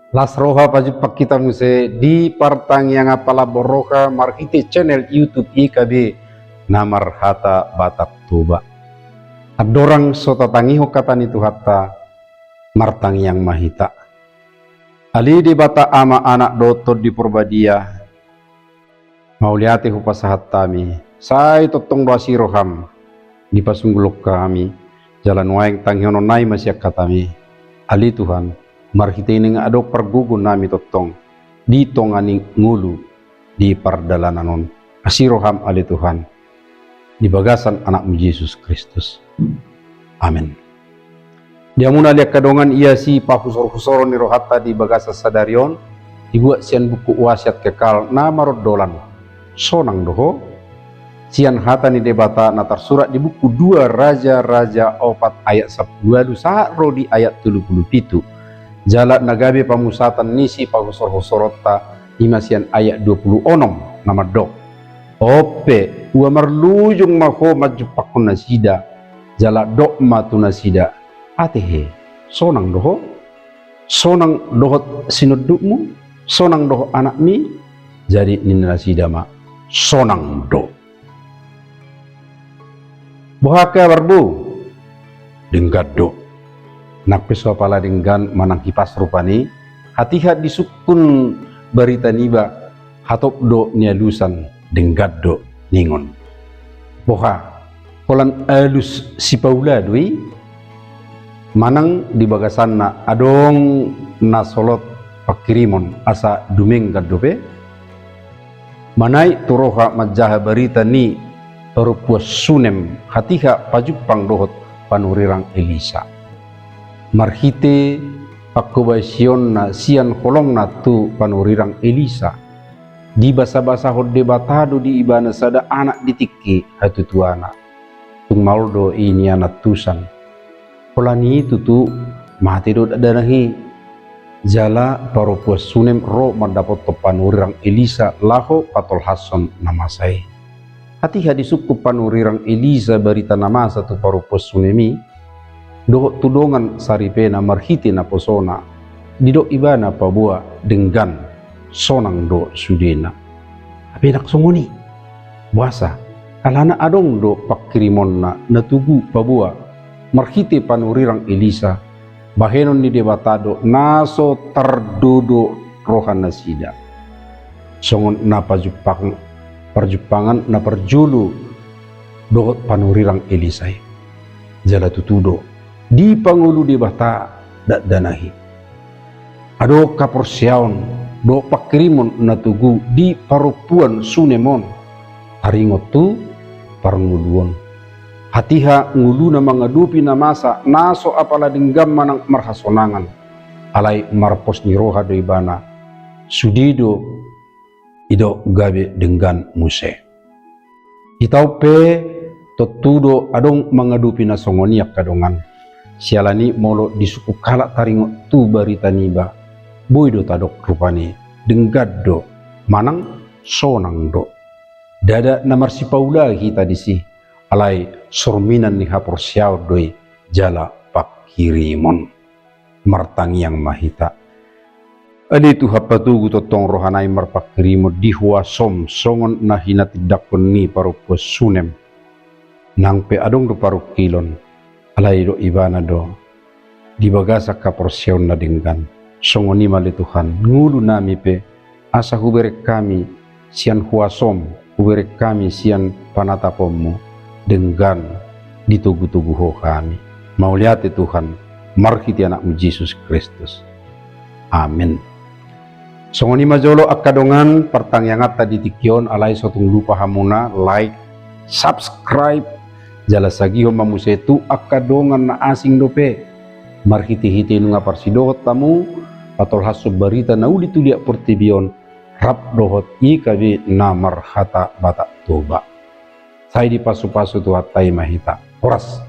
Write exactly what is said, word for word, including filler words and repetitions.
Las roha pajumpang hita muse di partangiangan palambok roha marhite channel YouTube I K B na marhata Batak Toba. Andorang so tatangihon hata ni Tuhanta, martangiang ma hita. Ale Debata Ama, Anak dohot Tondi Porbadia, mauliate hupasahat hami, sai tongtong do asi roham dipasunggulhon hami, jala nuaeng tangihononnami ma sian hatami. Ale Tuhan, marhite i nunga adong pargogonnami tongtong di tonga ni ngolu di pardalanan on. Asi roham ale Tuhan, di bagasan Anakmu Jesus Kristus. Amen. Di hamuna ale angka dongan, ia sipahusorhusoron ni rohanta di bagasan sadari on, dibuat sian buku Wasiat Kekal na marondolan, Sonang do ho, sian hata ni Debata na tarsurat di buku dua Raja-raja opat ayat sampulu ualu sahat ro di ayat tolu pulu pitu. Jala na gabe pamusatan ni sipahusorhusoronta i ma sian ayat dua pulu onom na mandok: On pe, ua marlujung ma ho manjumpanghon nasida, jala dok ma tu nasida: Ate he, sonang do ho? Sonang dohot sinondukmu? Sonang dohot anakmi? Jadi ninna nasida ma: Sonang do. Boha kabar, bo? Denggan do. Nang pe so apala denggan manang hipas rupani, hatiha disungkun barita niba, hatop do nialusan, denggan do ningon. Boha, holan alus sipaula do i? Manang di bagasanna adong na solot pangkirimon asa dumenggan dope? Manaek tu roha manjaha barita ni parompuan Sunem hatiha pajumpang dohot panurirang Elisa. Marhite pangkobasionna sian holongna tu panurirang Elisa, dibasabasahon Debata do di ibana sada anak di tingki hatutuana. Tung maol do i nianantusan. Holan i tutu mate do dakdanak i. Jala parompuan Sunem ro mandapothon panurirang Elisa laho patolhashon na masa i. Hatiha disungkun panurirang Elisa barita na masa tu parompuan Sunem i, dohot tu dongan saripena marhite naposona, didok ibana paboa denggan, sonang do sudena. Hape ndang songon i. Boasa? Alana adong do pangkirimonna na tugu paboa marhite panurirang Elisa, bahenon ni Debata do na so tardodo roha nasida. Songon na pajumpang, parjumpangan na parjolo dohot panurirang Elisa i. Jala tutu do, dipangolu Debata dakdanak i. Adong haporseaon dohot pangkirimon na tugu di parompuan Sunem on, taringot tu parngoluon. Hatiha ngoluna mangadopi na masa, na so apala denggan manang marhasonangan, alai marpos ni roha do ibana, sude do didok gabe denggan muse. Hita on pe tontu do adong mangadopi na songon i angka dongan. Siala ni molo disungkun halak taringot tu barita niba, boi do tadok rupani denggan do manang sonang do. Ndada na marsipaula hita disi, alai sorminan ni haporseaon do i jala pangkirimon. Martangiang ma hita. Ale Tuhan, patogu tongtong rohanami marpangkirimon di huasom songon na hinatindangkon ni parompuan Sunem. Nang pe adong do parungkilon, alai didok ibana do di bagasan haporseaon na denggan. Songon i ma ale Tuhan, ngolunami pe asa hubereng hami sian huasom, hubereng hami sian panataponmu, denggan ditogutogu ho hami. Mauliate Tuhan, marhite Anakmu Jesus Kristus. Amen. Songon i ma jolo angka dongan partangianganta di tingki on, alai so tung lupa hamuna like, subscribe, jala sagihon ma muse tu angka dongan na asing dope. Marhitehite nunga parsidohot hamu patolhashon barita na uli tu liat portibi on, rap dohot I K B na marhata Batak Toba. Sai dipasupasu Tuhanta i ma hita. Horas.